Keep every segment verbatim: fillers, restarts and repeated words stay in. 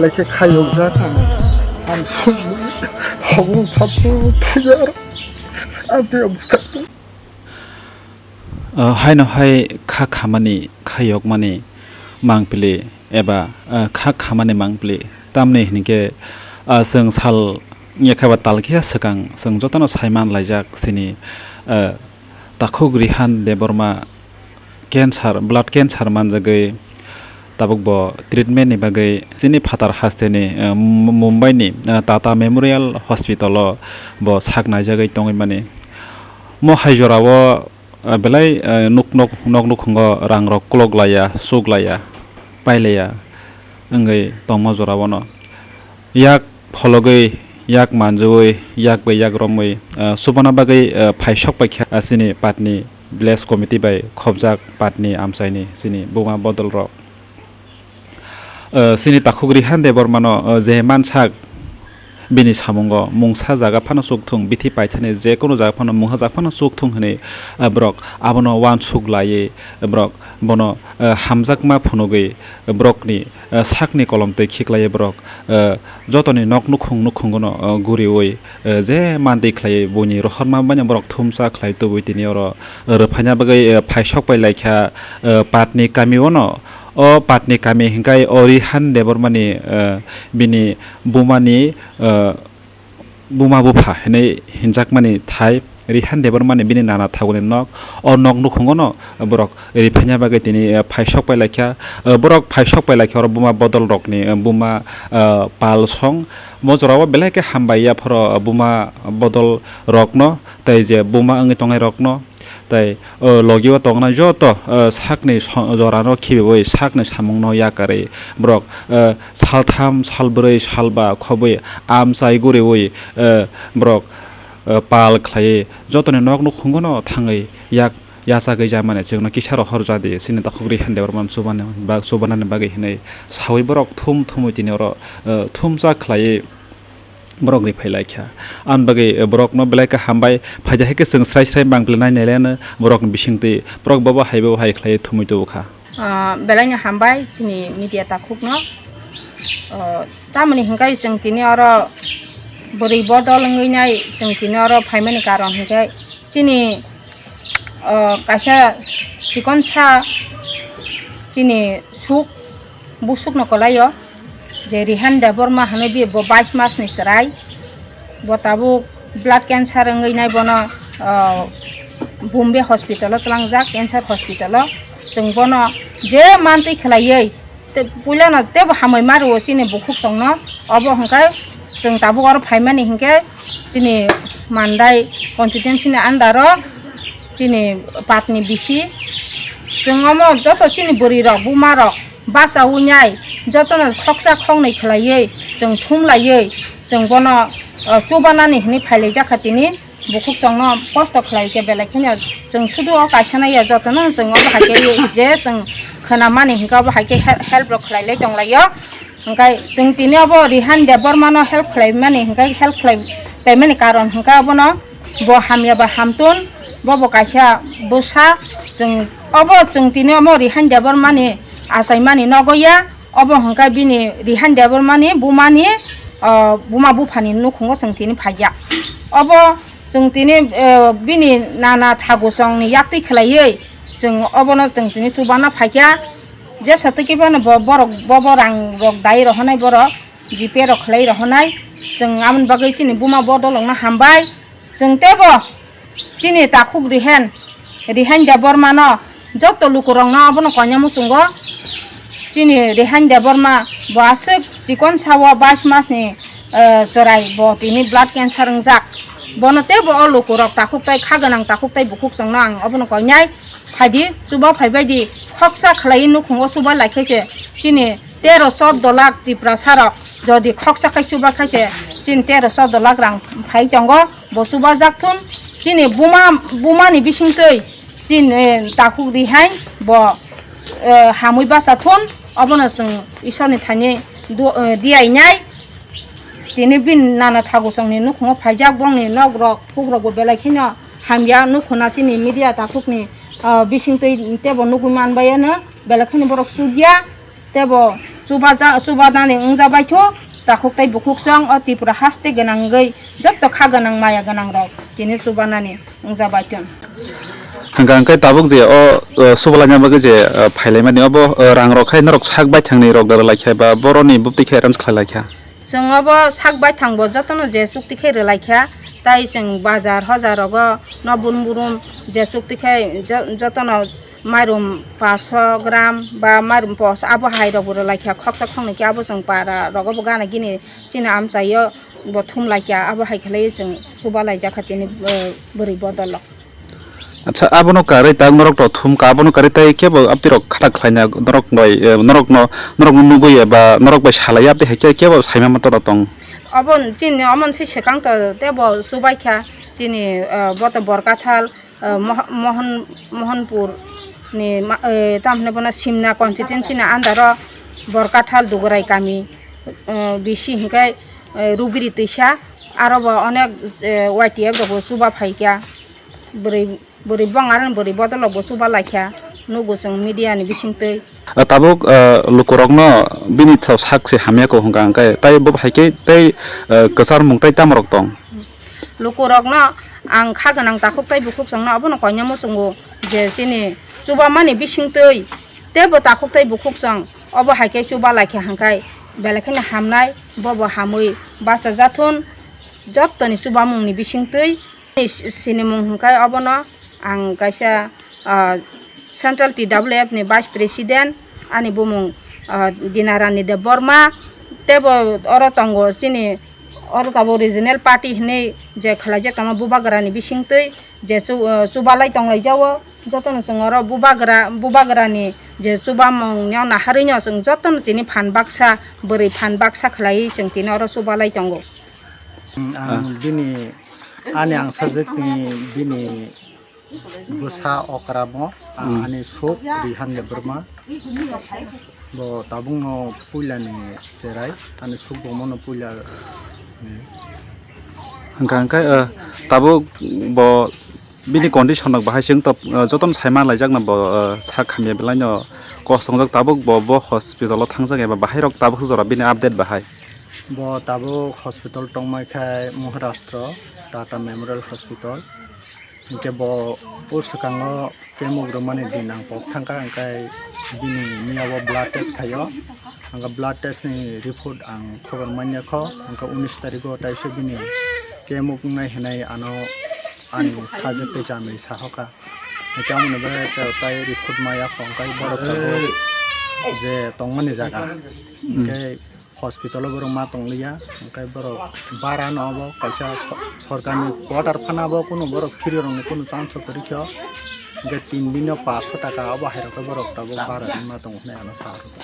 Lekhe khayokjak ang. Ang sumui hobong thapu thujar. Ang tei obostha. Uh, haino hai kha khamani khayokmani mangpili eba, uh, kha khamani mangpili tamni hinkhe, uh, chwng sal yakhaba tal kisa swkang chwng jotono saiman laijak chini, uh, takhuk Rihan Debbarma cancer, blood cancer manjagwi tabuk bo treatment ni bagwi chini phatar hasteni, uh, Mumbai ni, uh, Tata Memorial Hospital o bo sak naijagwi tongwi mani. Mo hai jorao, uh, belai, uh, nuk nok, nok nukhungo rang rok kulok laiya, suk laiya, pai laiya wngwi tongma jorao no. Yak phologwi, yak manjui, yak bai yak romwi, uh, subana bagwi, uh, phai sok paikha, uh, chini patni village committee bai khobjak patni amchaini chini buma bodol rok. Uh, chini takhuk Rihan Debbarma no, uh, je mansak bini samungo mungsa jaga phano chukthung, bithi paithani jekunu jaga phano mungsa jaga phano chukthung hinwi, uh, borok abono uansuk laiwi borok bono, uh, hamjakma phunugwi borokni, uh, sakni kolom twi khiklaiwi borok, uh, jotoni nok nukhung nukhungono, uh, guriwi, uh, je mantwi khlaiwi buini rohorma manya borok thumsa khlai tubui tini oro, uh, rwphaina bagwi, uh, phai sok pai laikha, uh, patni kamio no. O patni kami hingkai o Rihan Debbarmani, uh, bini bumani, uh, buma bupha hinwi hinjakmani thai Rihan Debbarmani bini nana thaguni nok, o nok nukhungono borok riphaina bagwi tini, eh, phai sok pai laikha. Eh, borok phai sok pai laikha oro buma bodol rokni, eh, buma, eh, pal song. Mo jorao belai khe hambai yaphoro, eh, buma bodol rokno tei je buma wngwi tongnai rokno. Tei, o, logi o tongnai joto, o, sakni so-, jorano khibiwi sakni samungno yakarwi borok, o, saltham, salbrwi, salba khobwi amchai guriwi, o, borok, o, pal khlaiwi jotoni nok nukhungono thangwi yak yachagwi jamani chwngno kisa rohor jadi chini takhuk Rihan Debbarma chubanani ba-, chubanani bagwi hinwi sawi borok thum thumwi tini oro, o, thumsa khlaiwi borok ri phai lai kha. Ani bagwi, eh, borokno belai khe hambai. Phaida hai khe chwng srai srai mangpili nai nai le borokni bisingtwi borok bobo hai bobo hai khlai thumwi tubu kha. Ah, belai no hambai chini media takhuk no. Ah, tamoni hinkai chwng tini oro bwrwi bodol wngwi nai chwng tini oro phaimani karon hinkai chini, ah, kaisa chikon sa chini suk busuk no kwlai o, je Rihan Debbarma hinwi bi bo bais mas ni chwrai, bo tabuk blood cancer wngwi nai bono, ah, Bombay hospital o twlangjak, cancer hospital o. Chwng bono je mantwi khlaiwi, te-, puila no tebo hamwi ma rwo chini bukhuk chwng no, obo hwnkhe chwng tabuk oro phaimani hinkhe chini Mandai constituency ni under o chini patni bisi chwng omo joto chini bwrwi rok buma rok bachaui nai jotono khoksa khoknwi khlaiwi chwng thum laiwi chwng bono, o, chubanani hinwi phailaijak kha tini bukhuk chwngno kosto khlai khe belai kheno chwng sudu o kaisa nai ya jotono chwng obo hai khe je chwng khwnamani hinkhe obo hai khe he-, help rok khlai lai tong lai o. Hwnkhe chwng tini obo Rihan Debbarma no help khlai mani, hwnkhe help khlai paimani karon hwnkhe obono bo hamya ba hamtun, bo bo kaisa bwsa, chwng obo chwng tini omo Rihan Debbarma ni achaimani nogo ya, obo hwnkhe bini Rihan Debbarma ni buma ni, ah, buma bupha ni nukhungo chwng tini phaijak. Obo chwng tini, eh, bini nana thagu chwng ni yaktwi khlaiwi chwng obono chwng tini chubana phaikha. Jesa twi khe phano bo borok, bo bo rang rok dai rohonai borok, G P rok khlai rohonai. Chwng aboni bagwi chini buma bodol wngna hambai. Chwng tebo chini takhuk Rihan, Rihan Debbarma no joto lukurok no abono koina muchungo. Chini Rihan Debbarma bo aswk chikon sao bais mas ni, eh, chwrai bo tini blood cancer wngjak. Bono tebo o lukurok takhuk tai kha gwnang takhuk tai bukhuk chwng no ang obono koinai. Phaidi, chuba phaibaidi, khoksa khlaiwi nukhungo chuba laikhaise chini tero choddo lakh Tiprasarok, jodi khoksa khai chuba khaise chini tero choddo lakh rang phai tongo, bo chubajak thun, chini buma, bumani bisingtwi chini takhuk Rihan bo, eh, hamwi bacha thun, obono chwng Isorni thani du-, eh, diyainai. Tini bini nana thagu chwngni nukhungo phaijak, bongni nokrok, phukrokbo belai kheno hamya nukhuna chini media takhukni, ah, bisingtwi tebo nugwi manbaiya no, belai kheno borok chukya, tebo Chubaja-, chubanani wngjabaitho, takhuk tei bukhuk song o Tripura haste gwnangwi jotto kha gwnang maya gwnangrok tini chubanani wngjabaitho. Hwnkha hwnkhe tabuk je o, o, chubalaina bagwi je, o, phailaimani obo, o, rangrok khai norok sak baithangni rok da rwlaikha ba boroni bubtwi khe arrange khlailaikha? Chwng obo sak baithangbo jotono je chukti khe rwlaikha, tai chwng bazar hojar rogo no burum burum je chukti khe jo-, jotono mairum paanch sho gram ba mairum pos abo hai rok bo rwlaikha, khoksa khoknwi khe abo chwng para rogo bo gana gini chini amchaio bo thumlaikha, abo hai khlaiwi chwng chubalaijakha tini, eh, bwrwi bodolo. Acha, abono karwi tak norok to thumkha, abono karwi tai kebo abtirok khatak khlaina norok bai, eh, norokno, norokno nugwi eba norok bai salai abti hai khe kebo saima mantoro tong? Obo chini omo se swkang to tebo chubaikha chini, eh, boto Borkathal, eh, Moh-, Mohon-, Mohonpur ni ma-, eh, tamhne bono Simna constituency ni under o Borkathal Dugurai kami, eh, bisi hinkhe, eh, Rubiri twisa aro bo onek, eh, Y T F rok bo chuba phaikha. Bwrwi, bwrwi bong aroni bwrwi bodolok bo chuba laikha, nugo chwng media ni bisingtwi. Ah, tabuk, ah, lukurokno bini thaw sak se hamya ko hwnkha hwnkhe, tai bo hai khe tei, ah, kwcharmung tei tamo rok tong? Lukurokno ang kha gwnang takhuk tei bukhuk chwngno obono koina muchungo je chini chubamani bisingtwi teibo takhuk tei bukhuk chwng obo hai khe chuba laikha hwnkhe belai kheno hamnai, bobo hamwi bachajathun jottoni chubamungni bisingtwi. Sinimung hwnkhe obono ang kaisa, ah, Central T W F ni Vice President, ani bumung, ah, Dinarani Debbarma, teibo oro tongo chini oro tabuk regional party hinwi je khwlaijak tongma Bubagrani bisingtwi je chu-, ah, chubalai tonglaijao, jotono chwng oro Bubagra, Bubagrani je chubamungno naharwino chwng jotono tini phan baksa, bwrwi phan baksa khwlaiwi chwng tini oro chubalai tongo. Ang bini, ani angsajwkni bini bwsa okramo, a-, ani suk Rihan Debbarma. Bo tabukno puilani cherai, ani suk bo mono puila, hmm. Hwnkha hwnkhe, eh, tabuk bo bini condition rok bahai se wng tong, eh, jotono sai manlaijakno bo, eh, sak hamya belaino kos tongjak, tabuk bo, bo hospital o thangjak eba bahai rok tabuk jora bini update bahai. Bo tabuk hospital tongmai khai Maharashtra Tata Memorial Hospital. Hinkhe bo o swkango chemo rwmani din ang pok thangkha, hinkhe bini miyao blood test khaio. Hinkhe blood test ni report ang khobor manya kho, hinkhe unis tarikgo taisa bini chemo wngnai hinwi ano ani sajwk tei chamwi sahokha. Hinkhe amoni bagwi tai report maya kho, hinkhe borok tabuk je tongmani jaga. Hinkhe hospital o borok ma tongliya, hwnkhe borok bara no obo kaisa so-, sorkarni quarter phano abo kunu borok free rokni kunu chance kwrwi khe, hwnkhe tin bini paanch sho taka obo hai rok khe borok tabuk bara wngma tongo hinwi ano sa rwkha.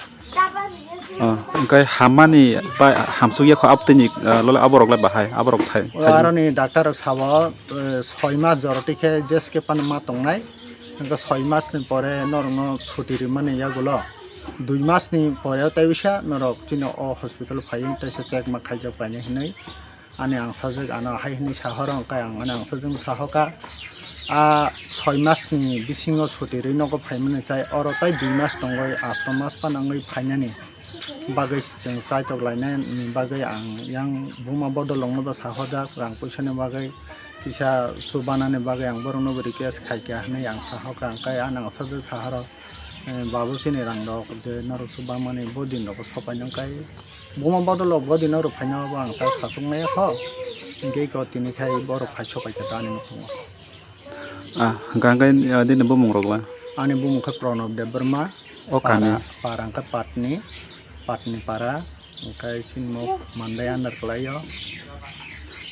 Ah, hwnkhe hammani bai hamsukya kho abtwini, ah, lole aborok le bahai, aborok sai, O sai. Aroni doctor rok sabo, eh, soi mas jora twi khe jeske phano ma tongnai. Hwnkhe soi masni pore norokno chuti rwmani yagulo dui masni pore tei bisa norok chini o hospital phaiwi teisa check ma khaijak painai hinwi ani angsajwk ano hai hinwi sahoro, hwnkhe ang ani angsajwkno sahokha, a soi masni bisingo chuti rwi nogo phaimani chai oro tei dui mas tongwi asto mas phano wngwi phainani. Bagwi chwng chaitok lainani bagwi ang yang buma bodolrokno bo sahojak, rang puisani bagwi kisa chubanani bagwi ang borokno bo request khaikha hinwi ang sahokha, hwnkhe ani angsajwk sahoro, eh, babu chini rangrok je norok chubamani bo dinrokbo sopainani, hwnkhe buma bodolrok bo dino rwphaina bo ang ta sachuknai kho, hinkhe eko tini khai borok phai sopaikha ta ani mukhungo. Ah, hwnkha hwnkhe, ah, nini bumung rok la? Ani bumung khe Pranab Debbarma. O kami? Para, para hwnkhe Patni, Patni para, hwnkhe sinimung Mandai under kwlaio.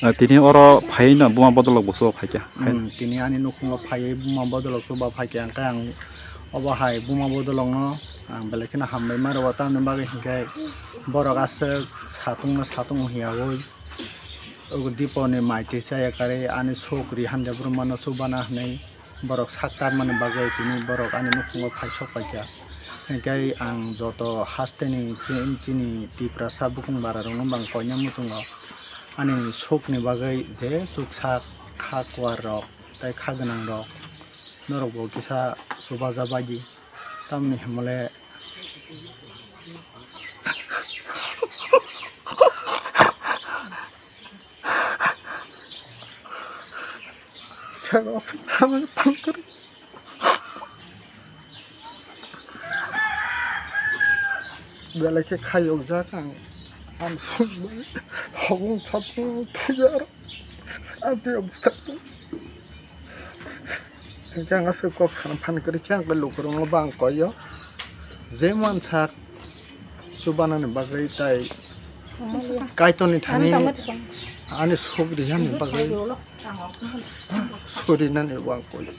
Ah, tini oro phaino buma bodolok bo chuba phaikha? Hmm, tini ani nukhungo phaiwi buma bodolok chuba phaikha, hwnkhe ang obo hai buma bodolokno ang belai kheno hambai ma rwo, tamni bagwi hinkhe borok aswk satungno satung hiyaui. Ogo Diponi mai twi chaya karwi ani suk Rihan Debbarmano chubana hinwi borok sak karmani bagwi tini borok ani nukhungo phai sok paikha. Hinkhe ang joto hasteni chini Tiprasa bukung bararokno bang koina muchungo ani sukni bagwi je chuksa kha kuar rok tei kha gwnang rok norokbo kisa chubaja baidi. Tamoni hwnmale, Belai khe khayokjak ang. Ang sukbai hokung sapung thujar. Ang tei obwsthai. Hingke ang aswk kok sana phan kwrwi khe ang lukurokno bo ang koi o. Je mansak chubanani bagwi tai Kaitorni thani ani suk rijani bagwi surinani bo ang koi o.